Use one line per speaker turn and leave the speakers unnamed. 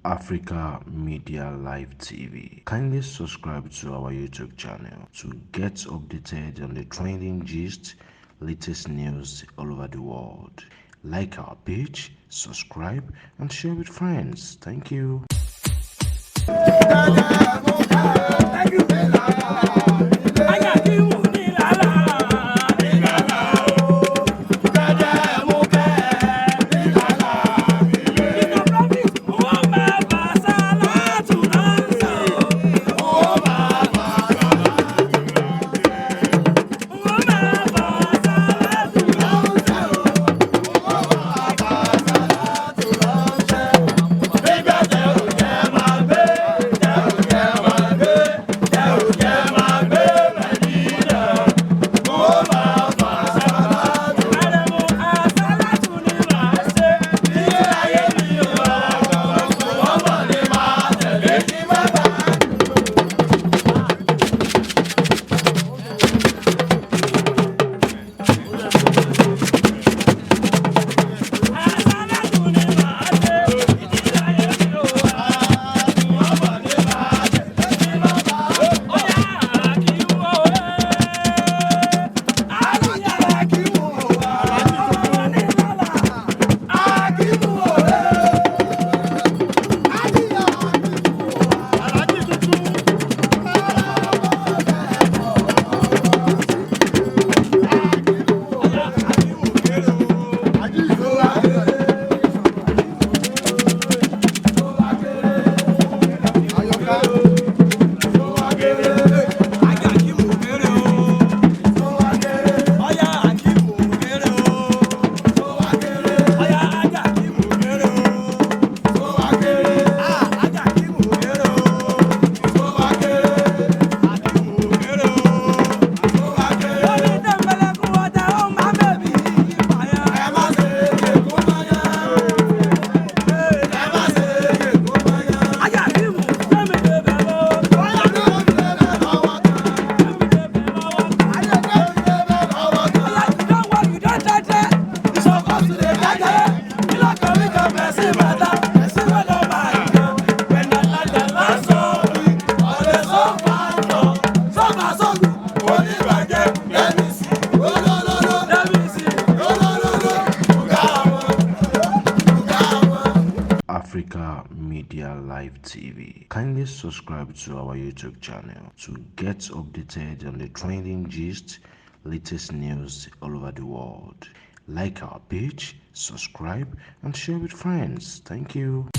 Africa Media Live TV. Kindly subscribe to our YouTube channel to get updated on the trending gist, latest news all over the world. Like our page, subscribe, and share with friends. Thank you. Africa Media Live TV. Kindly subscribe to our YouTube channel to get updated on the trending gist, latest news all over the world. Like our page, subscribe, and share with friends. Thank you.